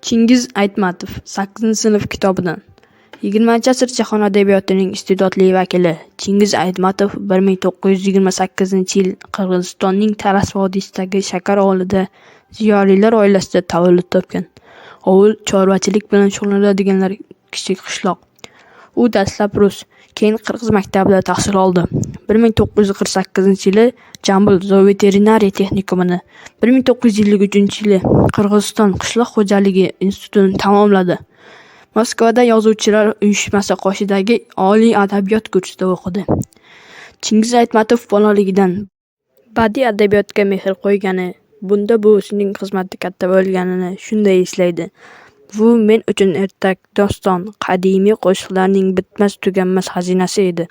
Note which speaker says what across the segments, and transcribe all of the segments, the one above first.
Speaker 1: Chingiz Aytmatov 8-sinf kitobidan. 20-asr jahon adabiyotining iste'dodli vakili Chingiz Aytmatov 1928-yil Qirg'izistonning Talas vodiysidagi Shakar ovulida ziyolilar oilasida tavallud topgan. Ovul chorvachilik bilan shug'ullanadigan kichik qishloq. U dastlab rus, keyin qirg'iz maktabida tahsil oldi. 1948-yili Jambul zooveterinariya texnikumini, 1953-yili Qirg'iziston qishloq xo'jaligi institutini tamomladi. Moskvada Yozuvchilar uyushmasi qoshidagi Oliy adabiyot kursida o'qidi. Chingiz Aytmatov bolaligidan badiiy adabiyotga mehr qo'ygani, bunda buvisining xizmati katta bo'lganini shunday eslaydi: "Buvim men uchun ertak, doston, qadimiy qo'shiqlarning bitmas-tuganmas xazinasi edi.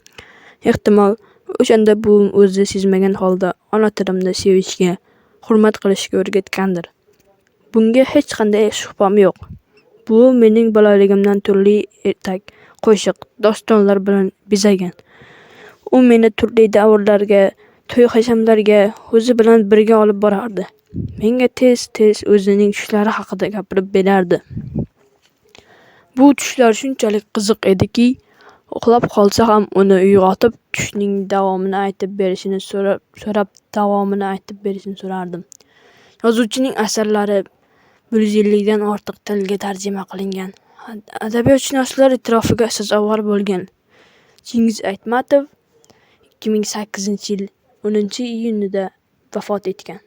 Speaker 1: Ehtimol, o'shanda buvim o'zi sezmagan holda ona tilimni sevishga, hurmat qilishga o'rgatgandir. Bunga hech qanday shubham yo'q. Buvim mening bolaligimni turli ertak, qo'shiq, dostonlar bilan bezagan. U meni turli davrlarga, to'y-hashamlarga o'zi bilan birga olib borardi. Menga tez-tez o'zining tushlari haqida gapirib berardi. Bu tushlar shunchalik qiziq ediki, uxlab qolsa ham uni uyg'otib, tushning davomini aytib berishini so'rab davomini aytib berishini so'rardim". Yozuvchining asarlari 150 dan ortiq tilga tarjima qilingan, adabiyotshunoslar e'tirofiga sazovor bo'lgan. Chingiz Aytmatov 2008-yil 10-iyunida vafot etgan.